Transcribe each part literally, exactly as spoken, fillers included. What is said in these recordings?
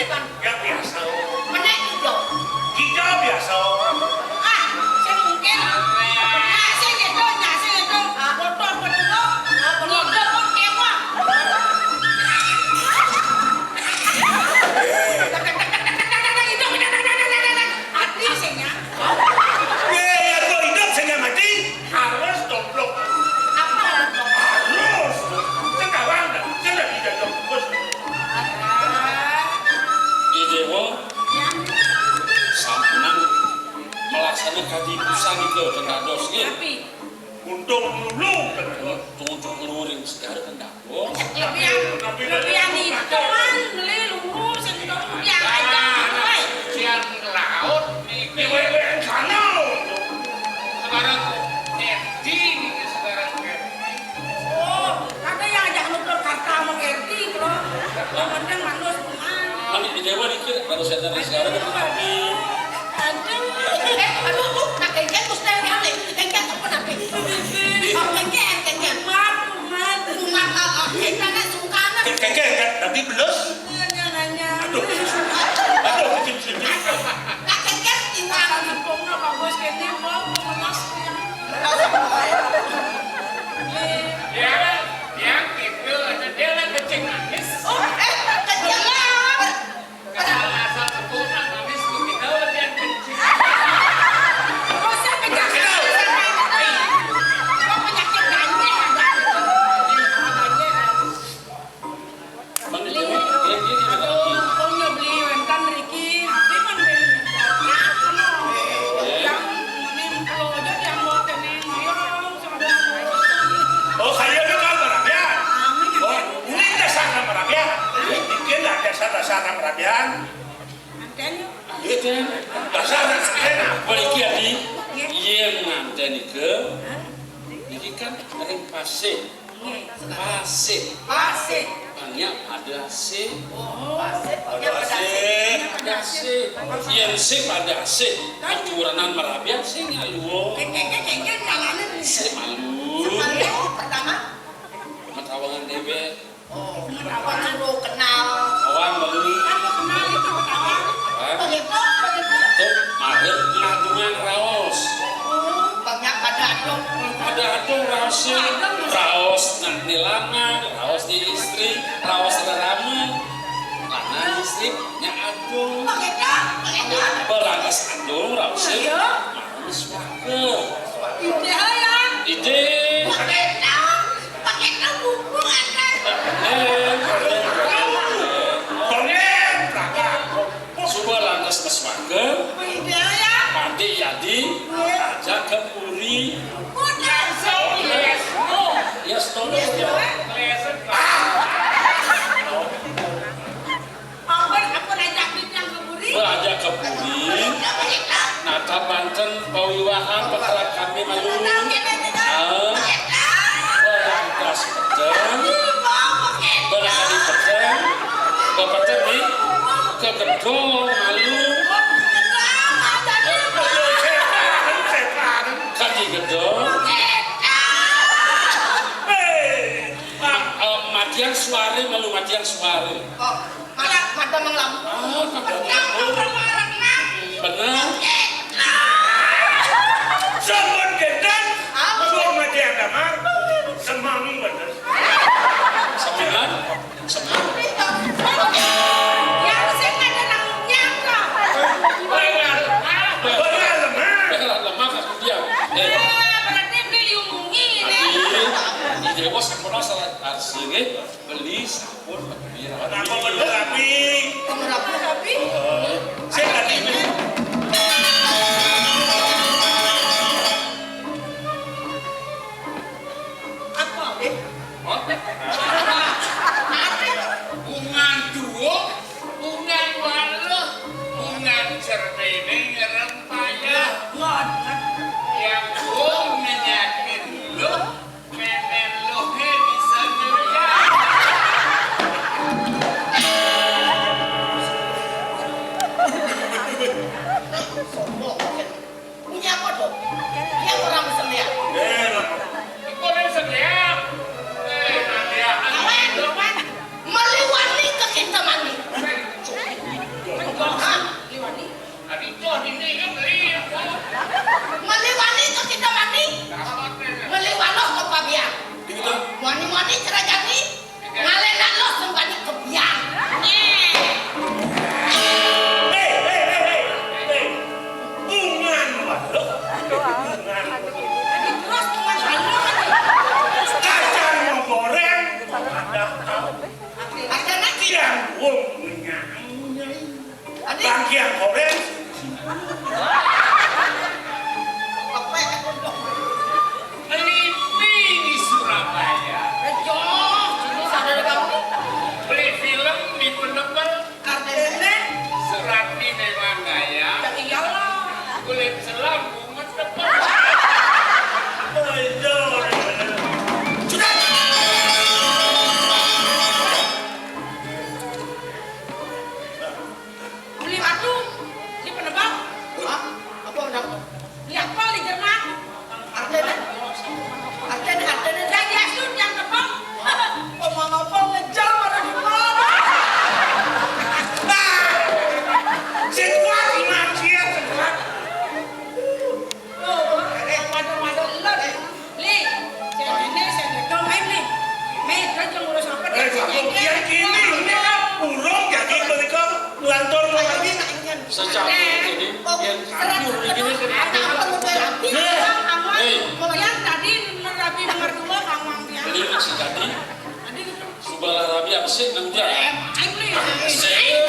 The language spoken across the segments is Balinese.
Ya biasa. Menek gitu. Kita biasa. Ah, sing mungkin. Nah, sing itu, nah, sing itu. Ah, kotor, kotor. Ah, kotor, kotor, kewah. Ati sing ya. Ya, ya, kok hidup sing mati? Harus goblok. Apa? Harus. Sekarang dah, sudah tidak goblok. Di Dewa, ya, sampenan melaksanakan kaji pusat itu, tengah dos, nggih. Tapi untung lulu, tunjuk luring segala tengah dos. Lebih yang, lebih yang itu kan, beli lulu, sing itu, yang aja, woi. Siang laut, niki. Di W W N sana. Sekarang R D, niki sekarang R D. Oh, ada yang ajak nutur kata mau R D, bro. Yang penting manus, teman. Mandi di Dewa dikit, baru saya dari sekarang ke Betawi. Aduh. Eh, aduh, aduh, nak kengkeng, terus tanya kali. Kengkeng apa nak? Kengkeng, kengkeng. Mat, mat. Mat, ah, ah. Kita nak sungkan. Kengkeng, kan? Tapi belus. Nanya, nanya. Aduh. Aduh, kecil, kecil. Nak kengkeng, iwang. Kampungnya bagus, kayaknya mau, mau lemas, ya. Yang, yang itu, ada dia lah kencing manis. Oh, eh, kencing lah. Kalau asal keturunan manis, kita latihan kencing. Masa penyakit sama itu? Kok penyakit ganja ada? Ganja. Beli. Aduh, pokoknya beli wonten mriki. Tapi kan beli. Yang ini kalau aja yang mau tenang, ayo, sama dengan. Oh, saya ini kan merabian. Amin. Oh, ini dasar merabian. Ini bikin lah dasar-dasar merabian. Manten. Iya, Den. Dasar manten. Mriki, Adi. Iya. Yen manten niki, niki kan ring pasih. Nggih. Pasih. Pasih. Banyak pada asih. Oh, pasih. Pada asih. Pada asih. Yen sih pada asih. Keturunan merabian sih ngaluo. Kengkeng, kengkeng, nyalane. Sih malu. Pertama. Metawangan dhewe. Oh, menawa suruh kenal. Kawan, Bang Dwi. Kan mau kenal itu pertama. Hah? Begitu, begitu. Tuh, mager ngagungan raos. Oh, banyak pada adong. Pada adong raos sih. Adong, Mas. Raos nak ni lanang, raos ni istri, raos rerama. Lanang istri nya adong. Begitu, begitu. Beranges adong raos sih. Iya. Manis warga. Ide ya. Ide. Begitu. Pakai kamu bukan kan? Eh, eh, eh. Bener, Raka. Coba lantas ke swarga. Beda ya. Mandi yadi. Iya. Aja ke puri. Udah. Yes, no. Yes, no. Yes, no. Ah. Ampun, ampun, aja bintang ke puri. Beraja ke puri, nata banten pawiwahan peterak kami malu. Ah, berangkas peteng, berangkat peteng, bepeteng ni, ke gedong malu. Kaki gedong. Ma-, eh, matian suare malu, matian suare. Oh, malah mata menglam. Ah, mata menglam. Bener. Sampun gedang, apa? Suruh mati agama. Semang bener. Semangat, semang. Yang sing ada nang nyangka. Bener. Bener, lemah. Bener, lemah, kasih dia. Eh. Ya, berarti beli diumungi, nih. Adi, di Dewa sampun salah arsi, nggih. Beli sampun, beli rapi. Kenapa beli rapi? Kenapa rapi? Heeh. Sing rapi. Apa, Bib? Apa? Bungan duo, bungan waluh, bungan cermene ngerem payah. Ngoten. Yang duo menyakin luh, menen luhe bisa ngeluh. Sombong. Punya apa, Dok? Dia orang mesen ya? Eh, lah. Kok dia mesen ya? Eh, nanti ya. Kawan, kawan. Meliwani ke kita mandi. Mani cara jani, ngalena lo sembani kebiang. Hei, hei, hei, hei, hei. Bungan waduh. Bungan. Terus bungan anu. Kacang mau goreng. Ada. Ada nasi. Yang wong punya. Bangkiang goreng. Meliping di Surabaya. Rejo, ini sadar kamu. Beli film di Penebel. Artinya? Surat di Nemanggaya. Ya iyalah. Kulit selam bunget tebel. Sudah. Beli batu di Penebel. Hah? Apa udah? Beli apel di Jerman. Artene, artene, artene. Yang diasut yang tebel. Omong apa ngejar pada di mana? Nah, sing kuat iman dia, sing kuat. Oh, pada-pada lo deh. Li, sing ini, sing itu, main nih. Main, lo jangan ngurus apa deh. Eh, Pak, yang kini ini kan burung jadi mereka ngelantur lagi. Secara ini, yang kayu ini kan ada apa? Nah, hei. Yang tadi menurut Abi nomor dua, kamu ambil. Jadi, si tadi, tadi itu. Subala Rabi apa sih namanya? Eh, main nih. Sih.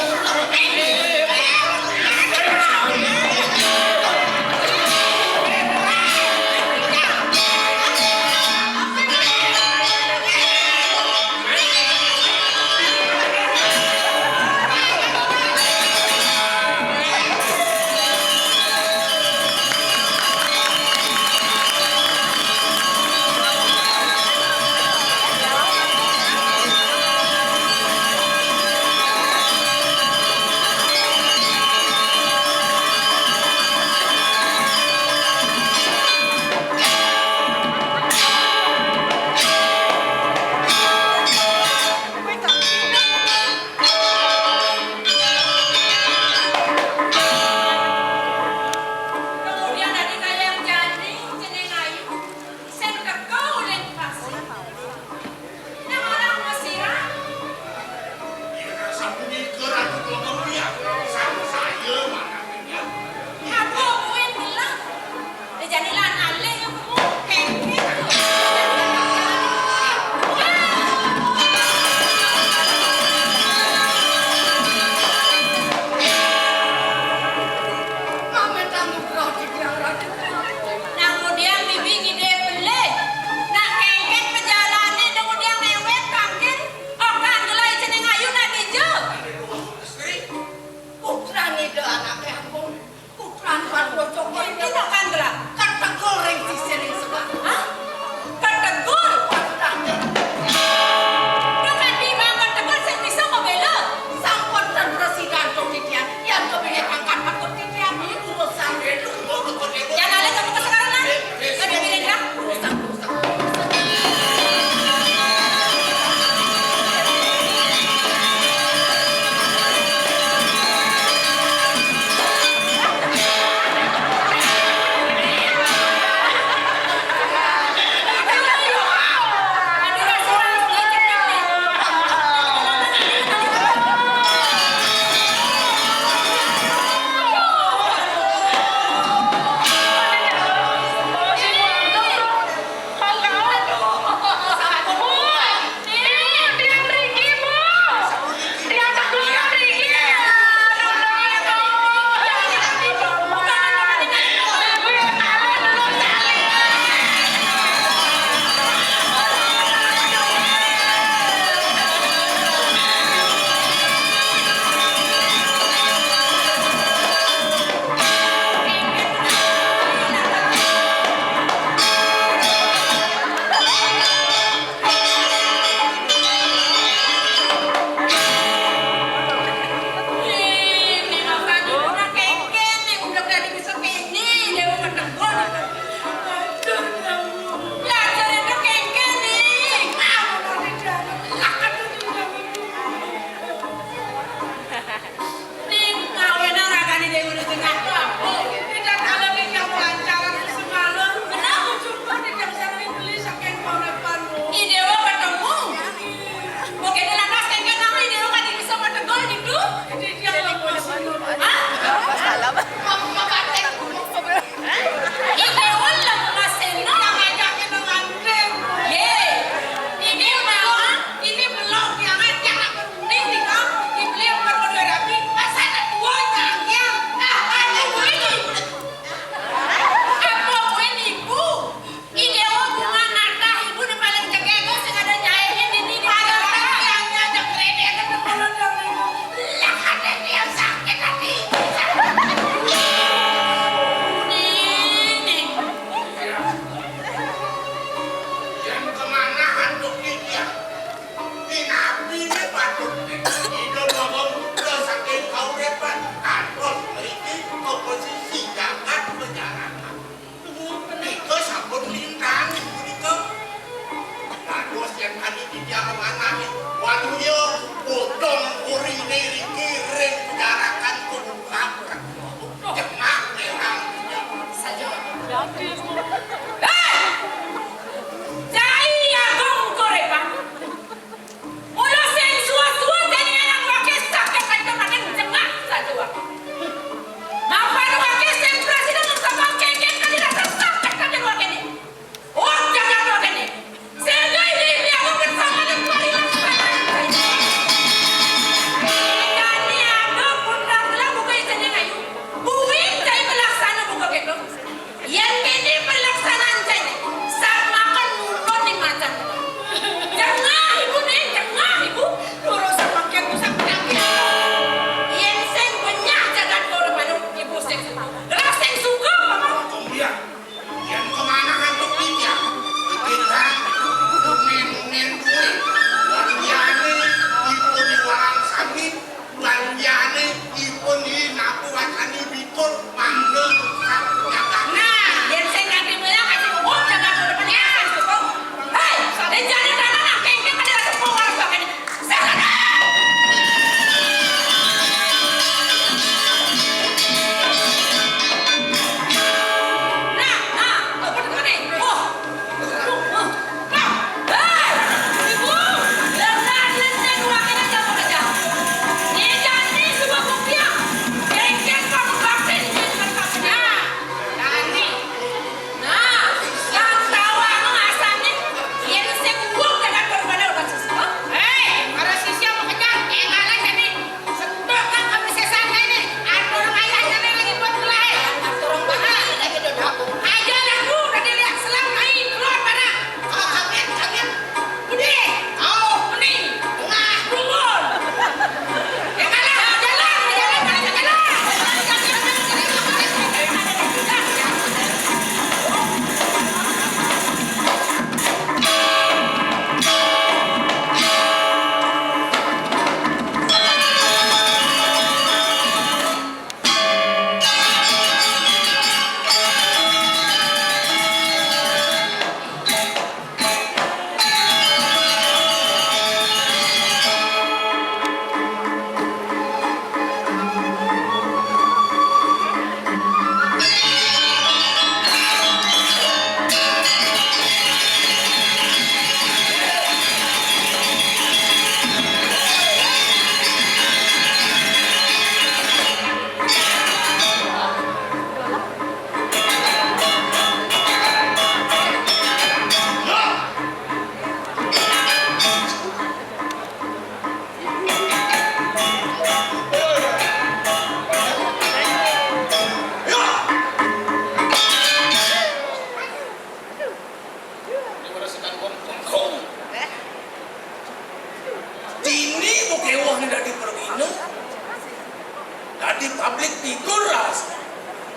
Tikur ras.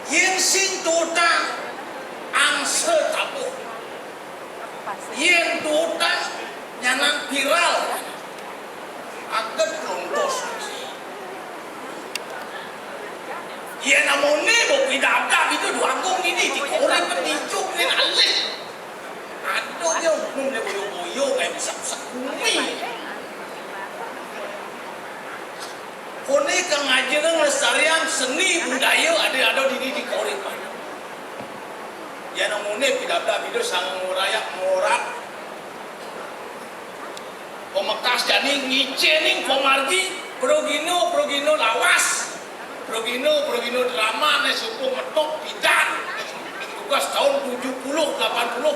Yén sing tuutang angsa tabuh. Yén tuutang nyanan viral. Agak lontos. Yén amoné bopi dabdab itu dua agung ini dikorek dijuk yén alih. Aduh, dia umum dia boyo-boyo nggak bisa bisa kumi. Koné kang aja ngelestarian seni budaya ada-ada di di korek. Yén amoné pidabdab itu sang ngoraya ngorak. Pemekas jani ngicénin pamargi, progino, progino lawas. Progino, progino drama né suku metok pidan. Tugas tahun tujuh puluh, delapan puluh,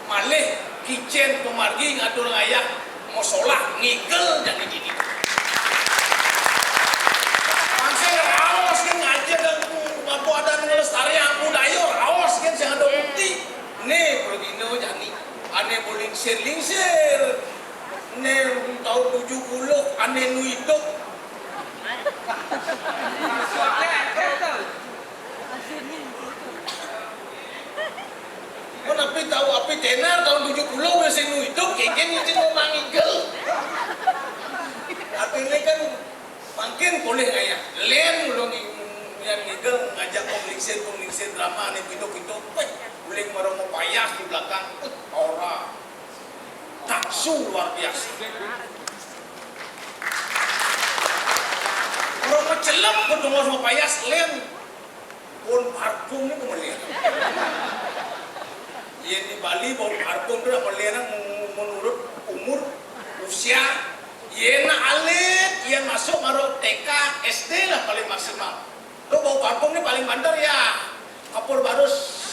malih kicén pamargi ngatur ngayah masolah ngigel jani dini. Mangkin raos gén aja dan apa ada ngelestarian budaya, raos gén sing ada bukti. Né progino jani, ané mau lingsir-lingsir. Né tahun tujuh puluh, ané nu idup. Mun api tahu, api tenar tahun tujuh puluh masih nu idup, kéngkén izin mau mangigel. Artinya kan mangkin polih ngayah. Lén ulun yang ngigel ngajak pemlingsir, pemlingsir drama nih, pintu-pintu. Wéh, uling marang mapayas di belakang. Wéh, ora. Taksu luar biasa. Ora macelep, bedungos mapayas, lén. Bau parfum ini kemelian. Yén di Bali bau parfum itu kemelian menurut umur, usia. Yén alit, yén masuk baru T K, S D lah paling maksimal. Tuh bau parfum ini paling banter ya. Kapur barus.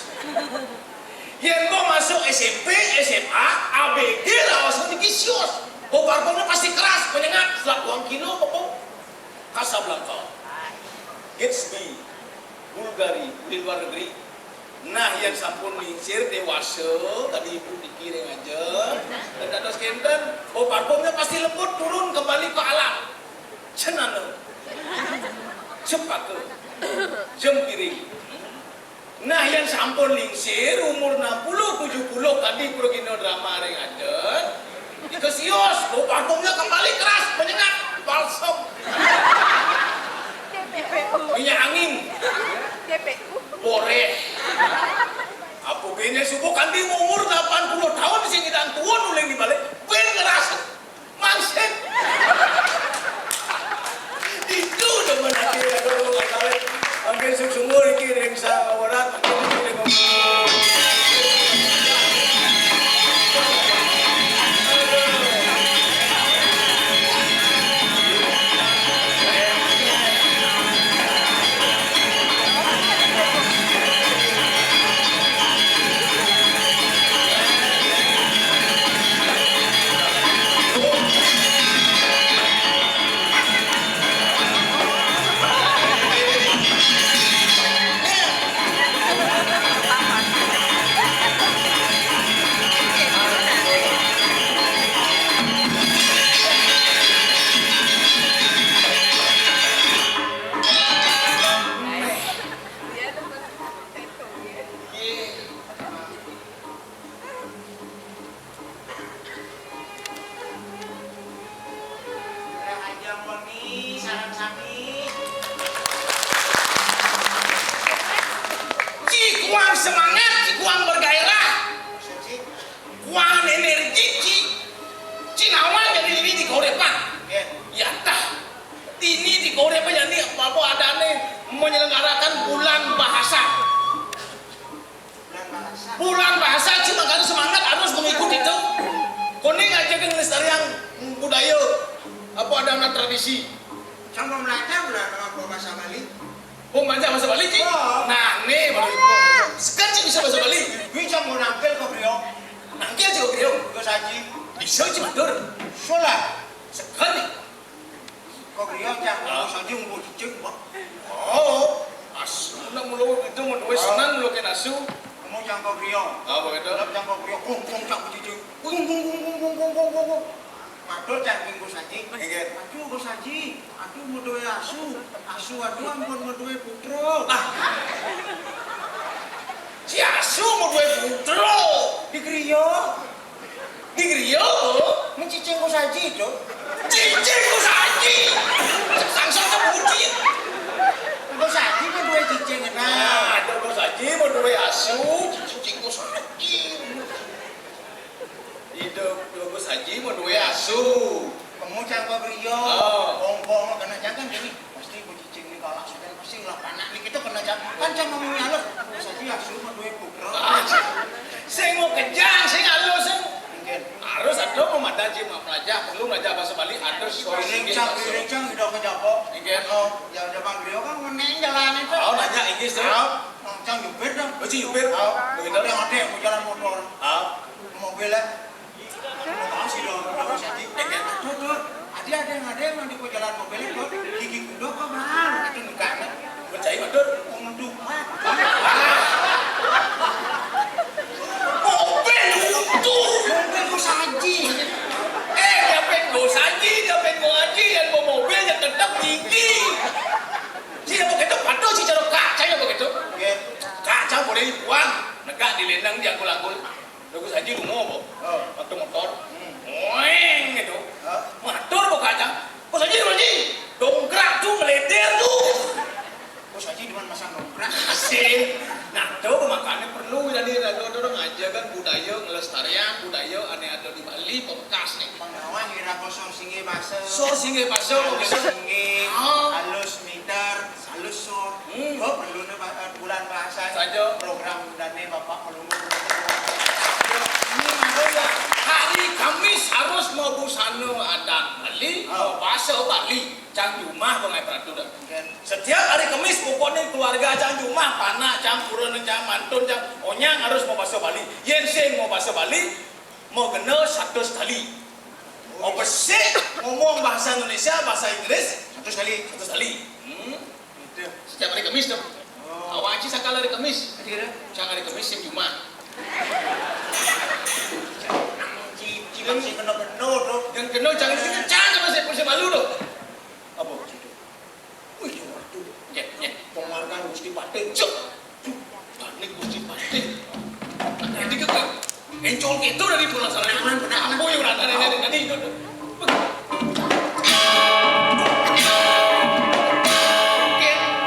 Yén mau masuk S M P, S M A, A B G lah, langsung dikisius. Bau parfumnya pasti keras, menyengat, setelah buang kilo, bau Casablanca. Gatsby. Bulgari, di luar negeri. Nah, yén sampun lingsir, dewasa, tadi ibu dikiring aja, dan dados kénten, bau parfumnya pasti lembut, turun kembali ke alam. Cenana. Cepaka. Jempiring. Nah, yén sampun lingsir, umur enam puluh, tujuh puluh, tadi progino drama ring aja, Dikesius, bau parfumnya kembali keras, menyengat, balsem. Minyak angin. Boreh. Apa bini subuh kanti umur delapan puluh tahun sing ngidang tuun uling di balik. Bén ngerasa. Mangsit. Itu demen ati, aduh, kawin. Mangkin sungsung iki ring saweran, mangkin iki ring Rahaja moni, sareng sami. Ci kuang semangat, ci kuang bergairah. Maksud ci? Kuang energi, ci. Ci nawan jadi ini di Korea, Pak. Iya. Ya, tah. Ini di Korea, Pak, ya, ini apa-apa adanya menyelenggarakan bulan bahasa. Bulan bahasa, cuma kan semangat harus mengikuti itu. Kuning aja kan ngelestarian budaya, apa ada anak tradisi. Sama belajar bulan apa bahasa Bali? Oh, belajar bahasa Bali, Ci? Oh. Nah, nih, baru itu. Sekarang, Ci, bisa bahasa Bali? Bisa mau nangkil ke beliau. Nangkil, Ci, ke beliau? Ke saji. Bisa, Ci, matur. Sulah. Sekarang, nih. Kok iya, Cang? Ah. Saji nggo cicing, Pak. Oh, asu, nak mulu itu mau duit senang mulu kena asu. Kamu Cang kok iya? Ah, begitu. Dalam Cang kok iya, kung, kung, Cang cicing. Kung, kung, kung. Matur cangking Gus Haji. Nggih. Aduh Gus Haji, aduh madué asu. Asu aduh ampun madué putra. Ah. Si asu madué putra. Di griya. Di griya, Bu? Mencicing Gus Haji, Cuk. Cicing Gus Haji. Sangsang sebuti. Gus Haji madué cicing, nah. Nah, ada Gus Haji madué asu, cicing Gus Haji. Ida Gus Haji madué asu. Kamu cang kok griya. Oh. Bongkong kena jangan diri. Pasti bocicing ni galak sudah pasti lah panak ni kita kena jam. Kan cang ngomongnya halus. Gus Haji asu madué putra. Ah, sing mau kejang, sing halus, sing. Nggih. Harus ada mau madan ji mau belajar, perlu belajar bahasa Bali, ada soal Ring singgih cang, bahasa. Ring cang, udah ke Jawa. Nggih. Oh, ya udah Bang Griya kan meneng jalan itu. Oh, nanya Inggris tuh. Oh, cang nyupir dong. Oh, si nyupir. Oh, begitu. Ada, ada mau jalan motor. Ah. Mobil ya. Mau tahu sih dong, kalau Gus Haji. Nggih. Tuh, tuh. Ada, ada yang ada yang di jalan mobil itu. Gigi kuda apa bang? Itu enggak ada. Percaya, Matur? Untuk mobil utuh. Mobil Gus Haji. Eh, dia pengen Gus Haji, dia pengen Gus Haji, yang mau mobil yang tetap tinggi. Dia mau gitu, patuh si cara kaca ya begitu. Nggih. Kaca boleh dibuang, negak di lendang dia gul-gul. Lho, Gus Haji lunga apa? Oh. Waktu motor. Hmm. Weng gitu. Hah? Matur kok kacang. Gus Haji, Gus Haji. Dongkrak tuh ngeleder tuh. Gus Haji cuma masang dongkrak. Asik. Nah, tuh makanya perlu tadi ada orang aja kan budaya ngelestarian budaya ane ada di Bali bekas nih. Pengawan ira kosong singgih basa. So singgih basa kok bisa. Singgih, oh. Halus mitar. Halus so. Hmm. Oh, perlu nih, Pak, eh, bulan bahasa. Saja. Program dane Bapak Pelungguh. Ini mangga ya. Hari Kamis harus mau busana adat Bali, oh. Mau bahasa Bali. Cang jumah pengai peraturan. Nggih. Setiap hari Kamis pokoknya keluarga cang jumah, panak cang, purana cang, mantun cang, onyang harus mau bahasa Bali. Yen sing mau bahasa Bali, mau kena satu kali. Oh, besik ngomong bahasa Indonesia, bahasa Inggris. Satu kali. Satu kali. Hmm. Setiap hari Kamis tuh. Oh. Awak aja sakala hari Kamis. Kira? Cang hari Kamis sing jumah. Cicing sing kena-kena tuh. Yang kena jangan sih kencang sama si polisi malu tuh. Apa? Wih, waduh. Ya, ya. Penghargaan Gusti Patih. Cuk. Duh, panik Gusti Patih. Nah, ini kan encol gitu dari bola sana. Aman, benar, aman. Apa yang rata dari tadi itu?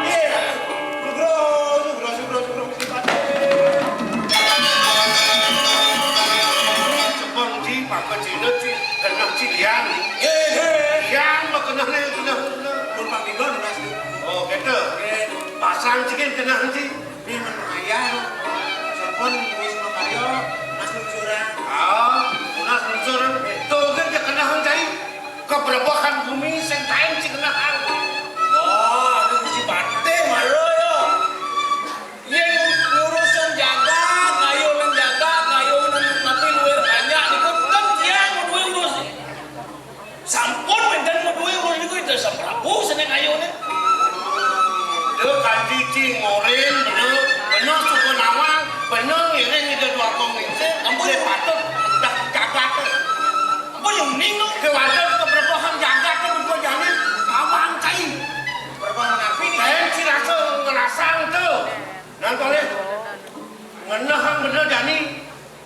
Iya. Sugro, sugro, sugro, sugro, Gusti Patih. Jepang di, maka Cina di, kenang di liang. Iya, iya. Liang, maka kenang, kenang, kenang. Numpang di luar, Mas. Oh, gitu. Iya. Pasang cikin kenang di. Ini men ayah, sampun wis makarya, Mas Lungsur. Ah, Mas Lungsur. Tuh kan dia kenang cai. Keberbohan bumi sing kain sing kenang. Wah, ini si Patih malu ya. Yen ngurusan jagat, ngayu nang jagat, ngayu nang napi luwir banyak niku kan tiang duwe urus. Sampun wénten madué ulun niku Ida Sang Prabu seneng ayone. Lho, kanthi Cimorin, bener, bener suku nawang, bener ngiring Ida Dwagung Lingsir, ampun, patut dah jagat. Ampun, yang ning kok. Ke wadah keberkahan jagat ke buka jani, awang cai. Berkahan napi? Lain si rasa ngerasang tu. Nang toleh, ngenehang bener jani,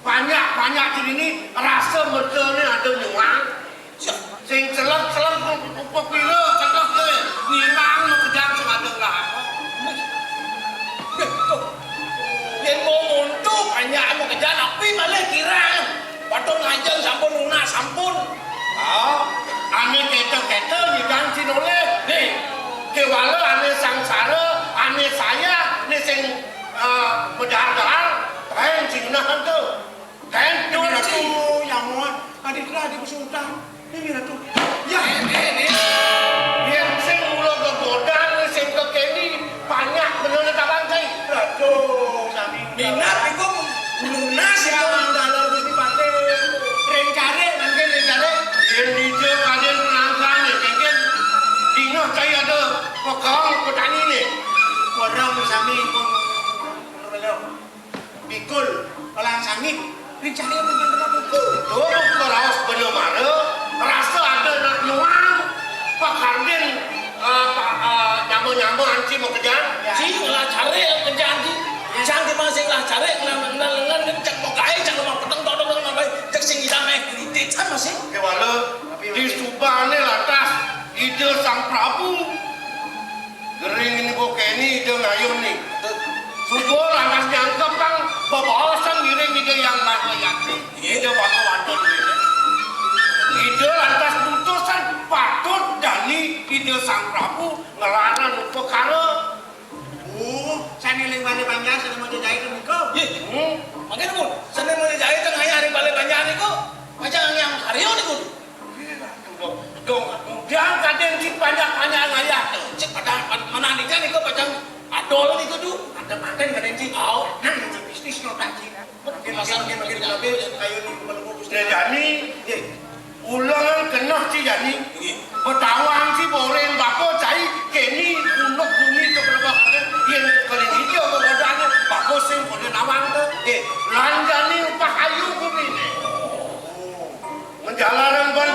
banyak-banyak sini rasa mertane ada nyuang. Sing celek-celek kok pira cekek kowe. Ngilang no kejang sing ada lah apa. Wih, tuh. Yen mau montok, banyak mau kejang, tapi malah kirang. Padha ngajeng sampun lunas, sampun. Ah, ane keto-keto nyidang sinoleh. Nih, kewala ane sangsara, ane saya, ne sing, eh, medal-dal, kaen sing nahan tu. Kaen Ini Ratu, doci. Ya ampun, adiklah, adikku Sultan. Ini Ratu. Ya. Eh, eh, eh. Yen sing mula gegodan, sing kekeni, banyak bener tabang kai. Ratu, sami. Minat iku lunas iku. Ya, dalam Gusti Patih. Ring cari, mungkin ring cari. Yen dija kalian penangkan, ya, mungkin. Dina kai ada pegang petani nih. Orang sami pun. Pikul, pelang sangit, ring cari apa yang kena pukul? Tuh, keraos bener mara, Rasa ada nak nyuang, Pak Kardin, eh, Pak, eh, nyama-nyama anci makejang. Ci ngelah care makejang ci. Cang di masih ngelah care, ngelah, ngelah lengan, cang mau gae, cang lemah peteng, todong, todong, mau gae, cek sing idang, eh, kritik, kan masih. Kewala, di subané lantas Ida Sang Prabu. Gering ini bokeni Ida ngayun ni. Suba lantas nyangkep kang bebaosan ngiring Ida Yang Maha Yakti. Ida Bhagawanten ngiring. Ida lantas mutusan patut jani Ida Sang Prabu nglarang upakara. Oh, sané ling bale banjar, sané mau jajai ke miko. Ih, hmm. Mangkin pun, sané mau jajai tengah hari bale banjar niko. Macam yang karya niko. Dong, dong, dong, kadén ci banyak-banyak ngayah. Cek pada mana nih kan itu pacang adol nih kudu. Ada makan kadén ci. Au, nang ci bisnis no tak ci. Makin pasar makin makin kabeh kayu nih menunggu Gusti. Ya jani, nggih. Ulangan keneh ci jani. Nggih. Betawang ci boreng bapa cai keni punduk bumi ke berapa kali. Yen kali hijau ke godane, bapa sing kode nawang ke. Nggih. Lan jani upah ayu bumi. Menjalaran ban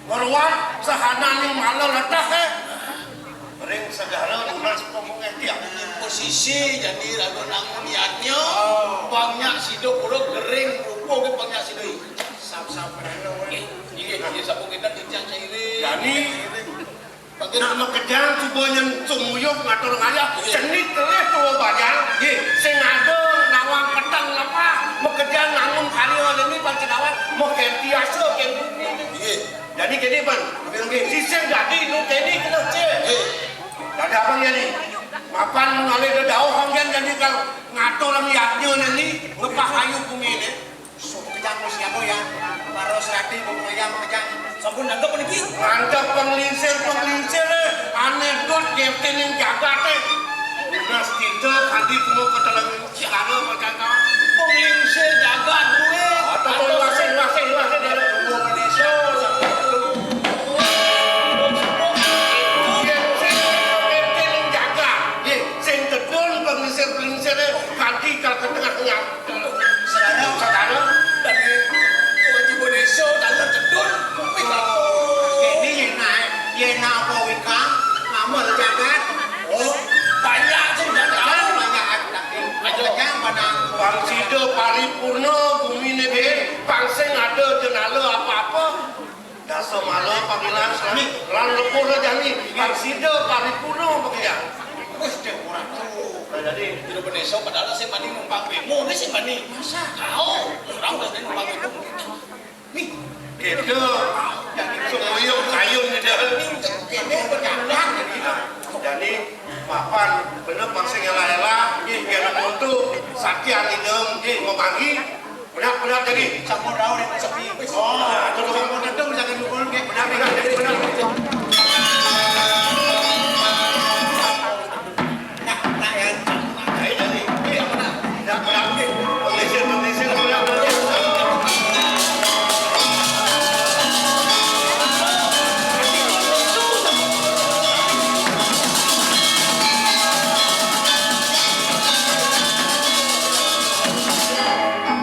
meruat sahananing mala leteh, eh. Ring segara tunas pemungetian. Posisi jadi raga nangun yadnya, oh. Pangnya sida pura gering rupa ke pangnya sida. Sap-sap rana, weh. Iya, iya, sapu kita titiang cairi. Jani, nak makejang cuba nyen sumuyuh ngatur ngayah, iya. Cenit telih tua bajang, iya. Sing ada nawang peteng lemah, makejang nangun karya nini pan cenawang, makentiasa ken bumi. Iya. Jadi kene pan, sisih dadi nu kene kena cek. Iya. Dadi apa ya ni? Mapan ngalih dadauh kan jadi kang ngatur yadnya nini, ngepah ayu bumi ni. Sukejang siapa ya? Baros rati bubuyang kejang. Sampun nanggep puniki? Mantep penglingsir, penglingsir, eh. Anekdot ngerti ning jagat, eh. Dinas kita kanti temu ketelengan segala macam kawan. Penglingsir jagat duit. Atau masing-masing, masing dari umur Indonesia. Yen sing ngerti ning jagat, nggih, sing tedun penglingsir-penglingsir, eh. Kanti kal ke tengah-tengah. Saudara, saudara, dari Haji Boneso, dalam tedun, wih, ini yang naik, yang apa wikang, ngambil jagat. Oh, banyak tuh, dan tahu. Banyak, tapi banyak pada. Bang Sido paripurna, bumi ini, Bang, sing ada jenala apa-apa. Dasa mala panggilan sami lan lepur jani, pang sida paripurna pakian. Wis, cek ora tuh. Nah, jadi Jero Bendesa padahal sing mani numpang bemo, ini sing mani. Masa? Tahu, orang udah numpang bemo. Nih, gitu. Jadi semuyung kayun di dalam. Ini berjalan, gitu. Jadi, mapan, bener pang sing ela-ela, nggih, kena untuk sakit inem, nggih, memanggil. Benar, benar jadi. Sampun rauh ning sepi. Oh, terus sampun tentu bisa ngenyukul nggih. Benar, benar jadi benar. Nah, nah ya. Nah, iya jadi. Iya benar. Benar, benar. Pengisir, pengisir, benar, benar.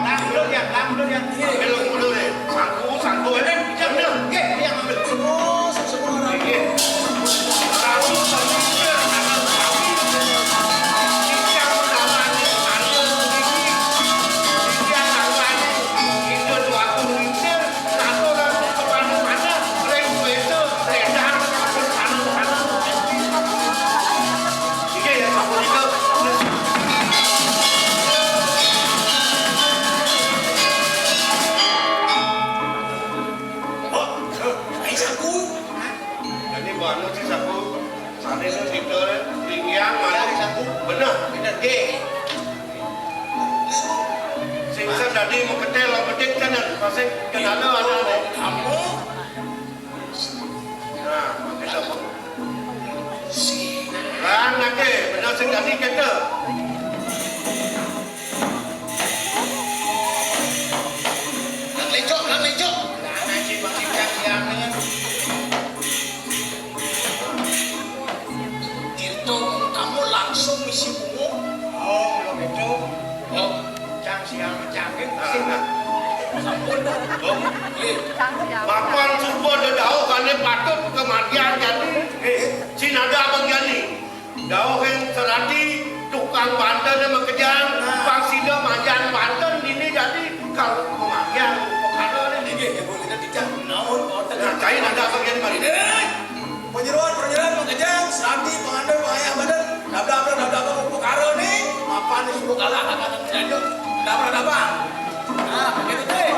Tahan dulu ya, tahan dulu ya. Ambil dulu deh. Sangku, sangku. Bener, bener. Nggih, iya, ngambil. Semua, semua orang. Nggih. Satu, satu, nggih. Tiga, pertama, nggih. Satu, nggih. Tiga, tambah, nggih. Tiga, dua, nggih. Satu, langsung kemana-mana. Ring, itu, tendang, satu, satu. Nggih, ya, sapunika. Oh, ai saku. Jadi, banu si saku. Sane itu kita, ringgiang, manu. Ai saku. Bener. Bener, nggih. Sing sen dadi meketel, medik, kan, masih kenal, ada, ada. Kamu? Nah, kita, Bang. Lan ake, bener sing dadi kete. Nang lecok, nang lecok. Nah, si Bang Ikan yang Tirto, kamu langsung misi bungo. Oh, belum itu. Oh. Cang siang, cang gitu. Nah, nah. Mapan suba dadauh ané patut kamargiang jani. Éh, sing ada abang jani. Dauh ring serati tukang banten makejang, pang sida margiang banten dini jani kal kamargiang perkara né. Inggih, ibu kita tijak naon order. Nah, cai ada abang jani mari. Éh, panyeroan, panyeroan makejang, serati, pangandel, pangayah banten. Dabdab, dabdab, perkara né, mapan suba kalah, kalah, kalah. Dabdab, dabdab. Nah, begitu, Teh.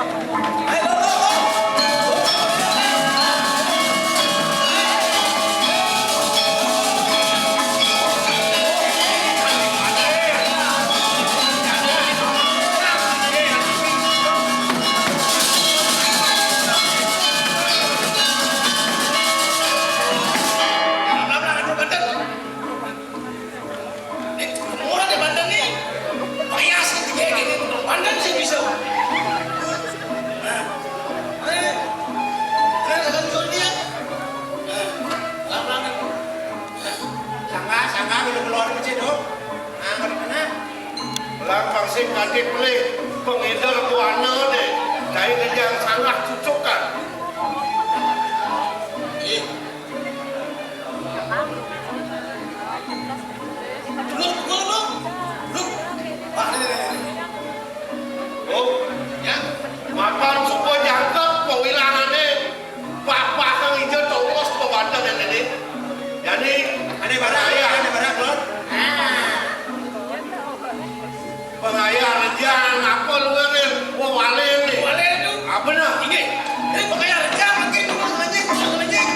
Ayo, lo, lo, lo. Nih, murah deh banten nih. Payah sih, tiga gini, banten sih bisa. Nah, eh, eh, tekan jual dia. Nah, lama-lama. Sangga, sangga, belum keluar kecil, dong. Nah, mana? Belang pang sing kanti pelih, pengidar buana deh. Cai ngejang salah cucukan. Ih, Luk, luk, luk. Luk. Wah, ini, ini, ini. Oh, ya. Mapan suba jangkep pawilangané. Papah kang ija tongos pabanten ini. Jadi, ada barang, ya, ada barang, Lur. Ah. Pengayah rejang apa luerin? Wah, walen nih. Walen tu. Apa nah? Inggih. Ini pengayah rejang mungkin rumah ngelenjing, rumah ngelenjing.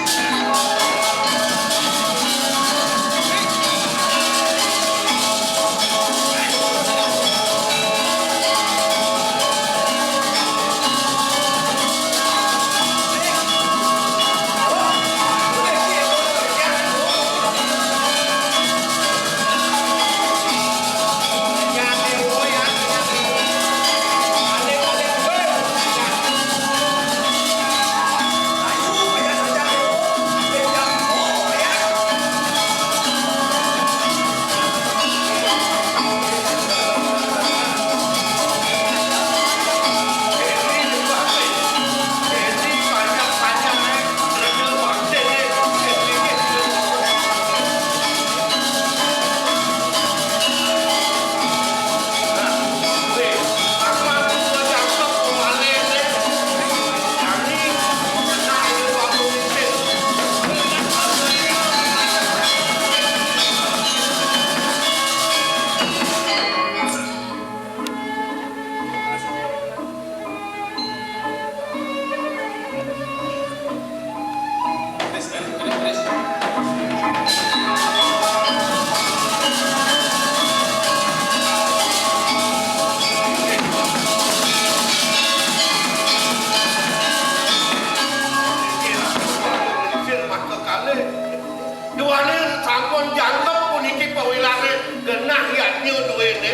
Duaning sampun jangkep puniki pawilangé genah yadnya duéné.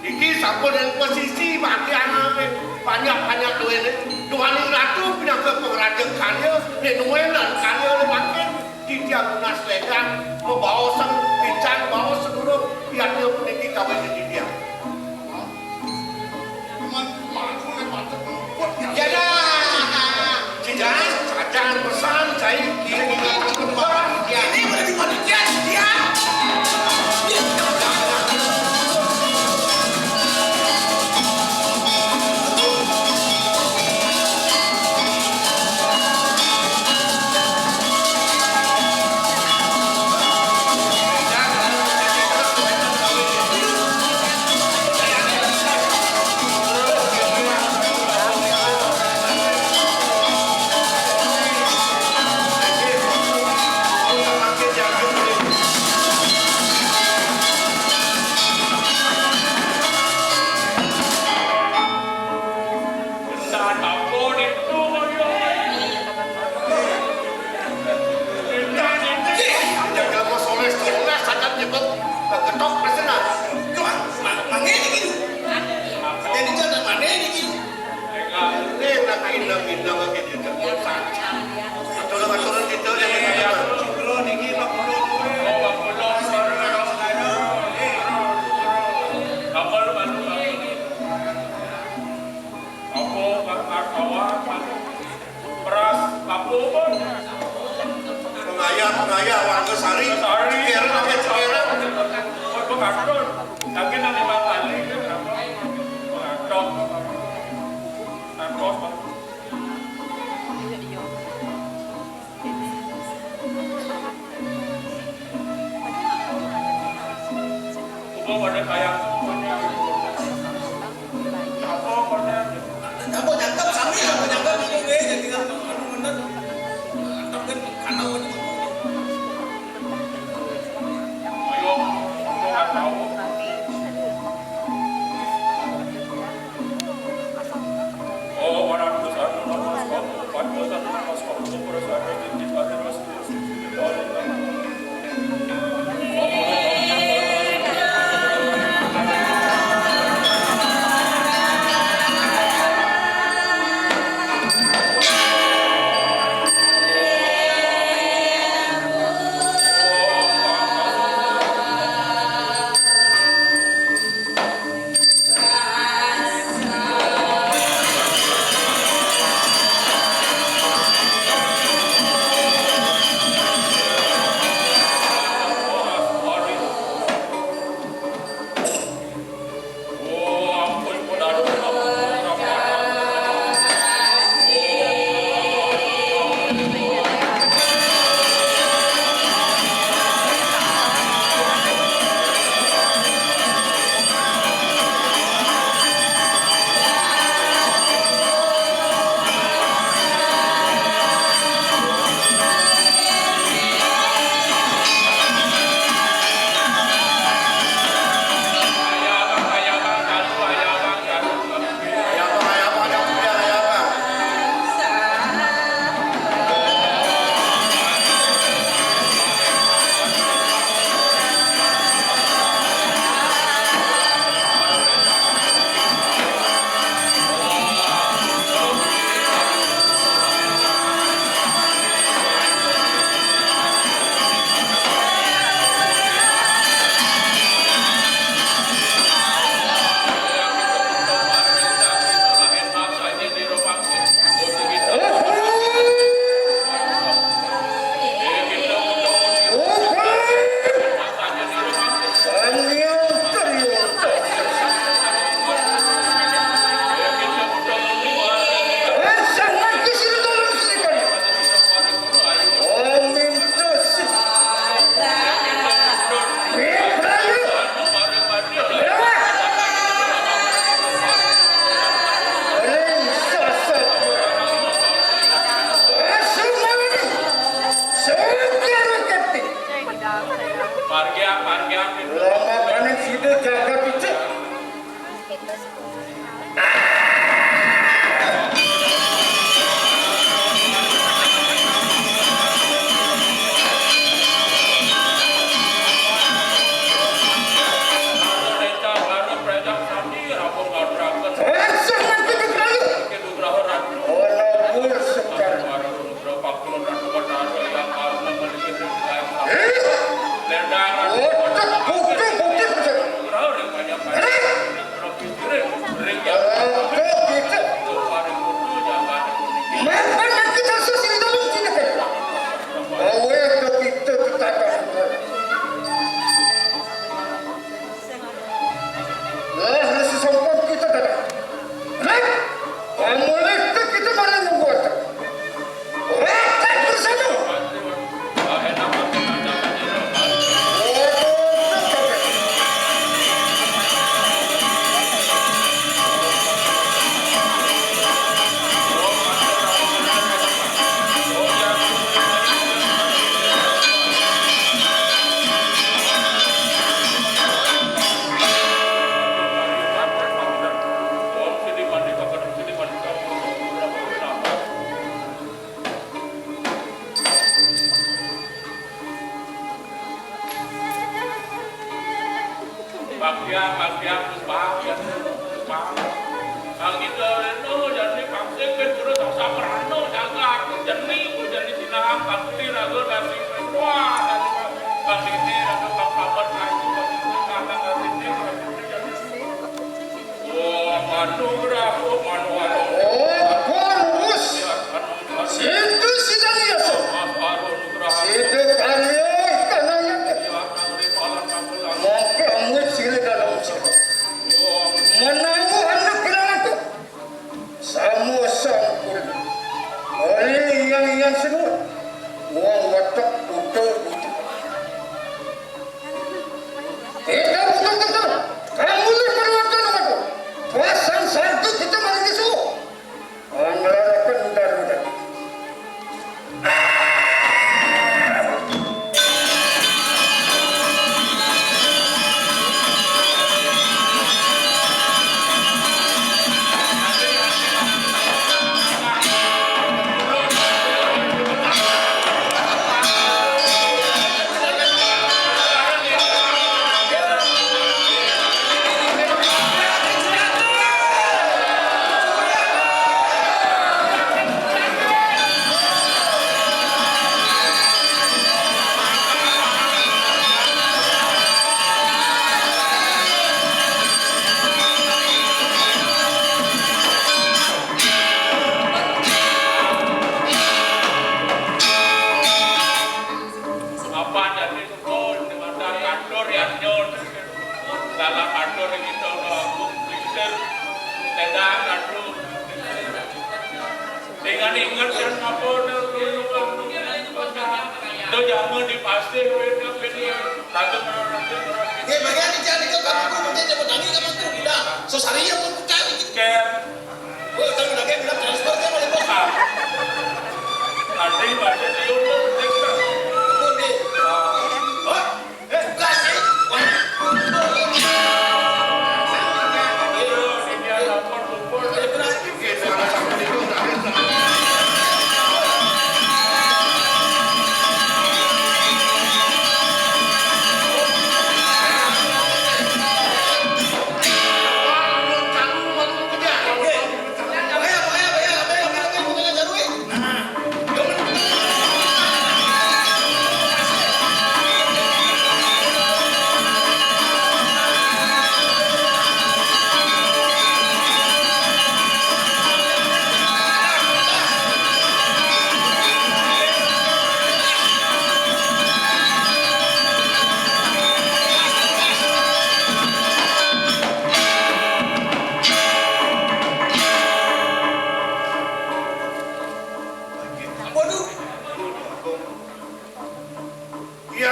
Niki sampun ring pasisi bagian banyak-banyak duéné. Duaning ratu pinaka pangraja karya, né nuénan karya né mangkin titiang nunas lédang, mabaosang pican, baos sedulur, yadnya puniki kawin titiang. Ya dah. Jangan, jangan pesan, saya kira-kira takut orang. Ya. Ini udah di panitia, dia. Pada kayak apa pada? Apa nyangkep sami, apa nyangkep itu deh, jadi kan anu bener. Mantap kan kalau aja. Ayo, mau nggak tahu. Oh, orang besar, orang besar, orang besar, orang besar, orang besar. Marga, marga. Lama panen sida jagat itu. Lah, nasi sompong kita tadi. Lah, amulah kita mana membuat. Rapat bersama. Bagja, bagja, bagja, bagja. Kang Ida Reno, jani Kang Sipin, terus Kang Saprano, jagat, jani, jani Sinahang, Kang Putih, Raga, Kang Sipin, wah, jani Kang Dini, Raga, Kang Paman, Kang Sipin, Kang Kang Dini, Kang Sipin, jani. Oh, Manugraha, oh, Manugraha. Oh, Purwus. Ya, Manugraha. Situ sidang yasa. Manugraha. Situ karya kanaya. Ya, Manugraha. Maka amuit sila dalam sila. Oh. Menawa anak bilangan tu. Sama sangkul. Oleh yang, yang semua. Wang watak uta buta. Kita buta kita.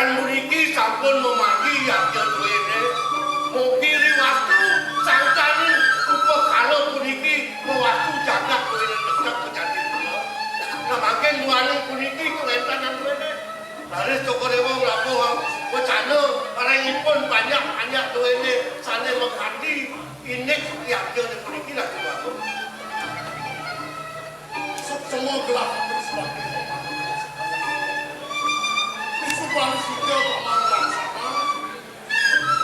Puniki sampun mamargi yadnya duéné. Mugi riwastu sangkaning upakara puniki mawastu jagat duéné tetep kajati kula. Nah, mangkin duaning puniki kawéntenan duéné. Raris Cokor Déwa nglabuh wacana, paringipun banyak-banyak duéné sané makardi indik yadnya puniki lagi bagus. Suksma gelah sebagai sopan. Disuban sida paman laksana,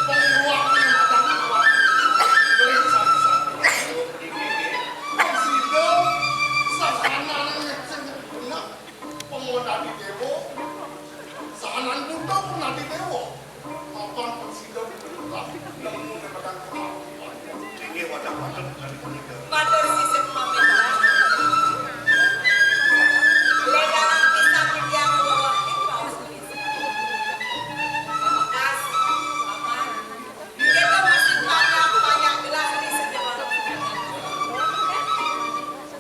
panguwah yang matang kuat, geling satu-satu. Sida sahana nang ngeceng bener, pemodadi dewa, sahanan buta pun adi dewa. Mapan pun sida diperintah, nemu daripada kemampuan. Inggih wadah patut kali punika. Matur sisip pamit. Legaran kisah titiang bawaking raos punika. Pamekas, paman, kita masih banyak-banyak gelah di sejaba.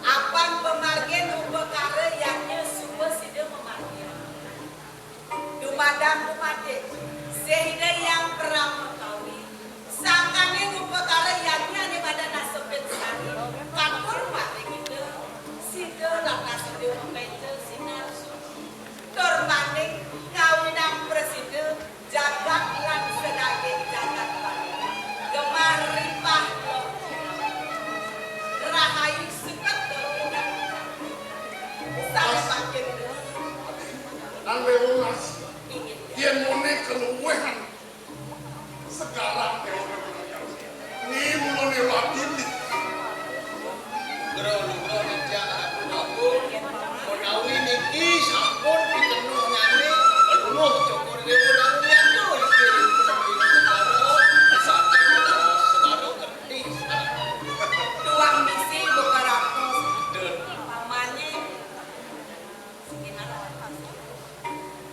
Apan pamargin upakara yadnya suba sida mamargi. Dumadak dumadik, sida Hyang Parama Kawi, sangkaning upakara yadnyané madan nasepin sari, katur maring Ida, sida lakar sida makénca sinar suci. Tur maning kawinang prasida jagat lan sadaging jagat Bali. Gemah ripah loh. Rahayu suket tur indah. Sané makin. Nang Déwa Mas, inggih, yén muni keluwehan segarah Déwa Mas. Ni mula Déwa Abdi. Nugra, nugra, nitya, agung, agung. Menawi niki sampun pitenuhnyané, luluh Cokor Déwa Darwiyanto, iki, iki, segara, saking segara, segara kerti, segara. Tuang misi buka ratus. Dun. Pamane.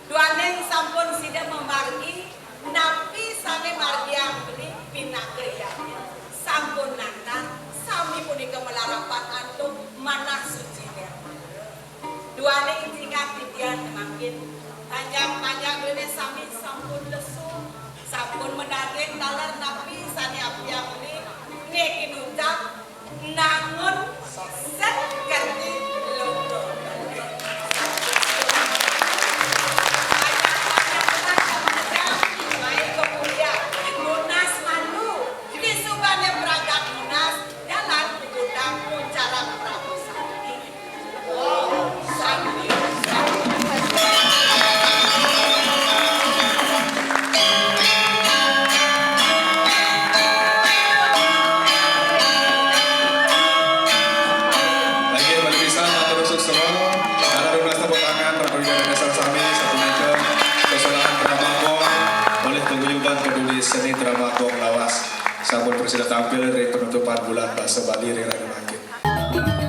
Duaning sampun sida mamargi, napi sané margiang beli pinaka yadnya, sampun nandar, sami punika malarapan antuk manah suci Dharma. Duaning jingat titiang mangkin, panjang-panjang beliné sami sampun lesu, sampun madaging taler napi sané apiang beli, niki nucap, Nangun sekerti loko. Nunas mandu, disubane pragat nunas, jalan pututang muncaran Prabu Sakti. Inggih, malih pisan matur suksma. Taler nunas tepuk tangan, Bapak Ibu Ida dané sareng sami, sapunika sesolahan drama gong olih paguyuban peduli seni drama gong lawas. Sampun prasida tampil ring penutupan Bulan Basa Bali ring raga mangkin.